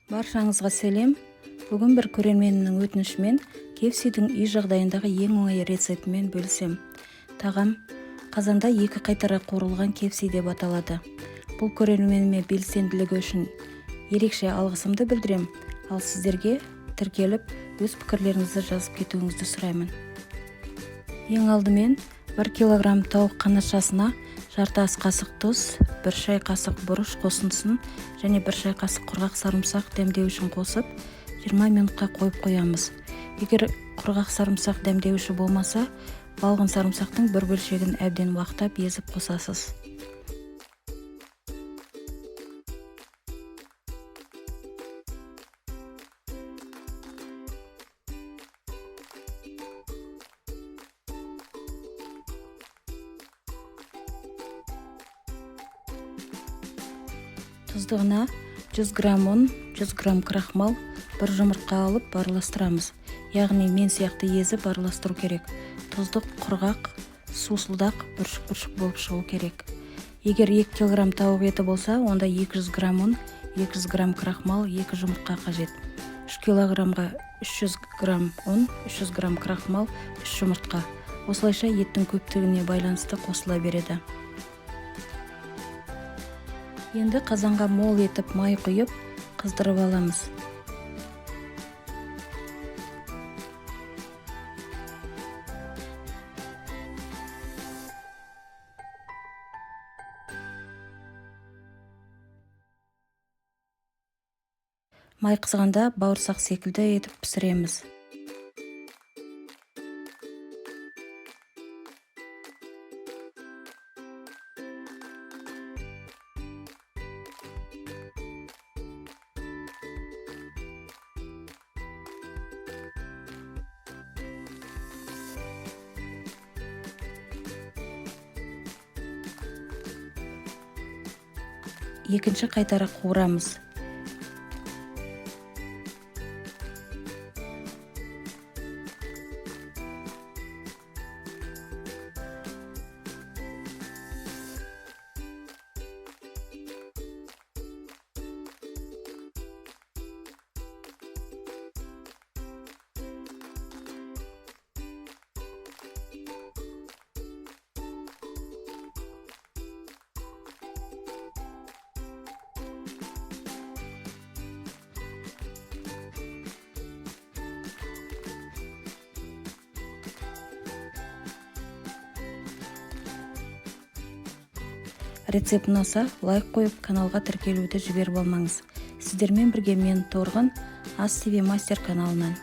Баршаңызға сәлем. Бүгін бір көрерменімнің өтінішімен KFC-дің үй жағдайындағы ең оңай рецептімен бөлісем. Тағам қазанда екі қайтара қуырылған KFC деп аталады. Бұл көрерменіме белсенділігі үшін ерекше алғысымды білдірем, ал сіздерге тіркеліп, өз пікірлеріңізді жазып кетуіңізді сұраймын. Ең алдымен 1 килограмм тауық қанатшасына жарты ас қасық тұз, 1 шай қасық бұрыш қосындысын және 1 шай қасық құрғақ сарымсақ дәмдеуішін қосып 20 минутқа қойып қоямыз. Егер құрғақ сарымсақ дәмдеуіші болмаса, балғын сарымсақтың бір бөлшегін әбден уақтап езіп қосасыз. Тұздығына 100 грамм ұн, 100 грамм крахмал, бір жұмыртқа алып араластырамыз. Яғни мен сияқты езіп араластыру керек. Тұздық құрғақ, сусылдақ, бүршік-бүршік болып шығу керек. Егер 2 килограмм тауық еті болса, онда 200 грамм ұн, 200 грамм крахмал, 2 жұмыртқа қажет. 3 килограммға 300 грамм ұн, 300 грамм крахмал, 3 жұмыртқа. Осылайша еттің көптігіне байланысты қосыла береді. Енді қазанға мол етіп май құйып, қыздырып аламыз. Май қызғанда бауырсақ секілді етіп пісіреміз. Екінші қайтара қуырамыз. Рецепт ұнаса, лайк қойып, каналға тіркелуді жіберіп алмаңыз. Сіздермен бірге мен Торғын, Ас ТВ Мастер каналынан.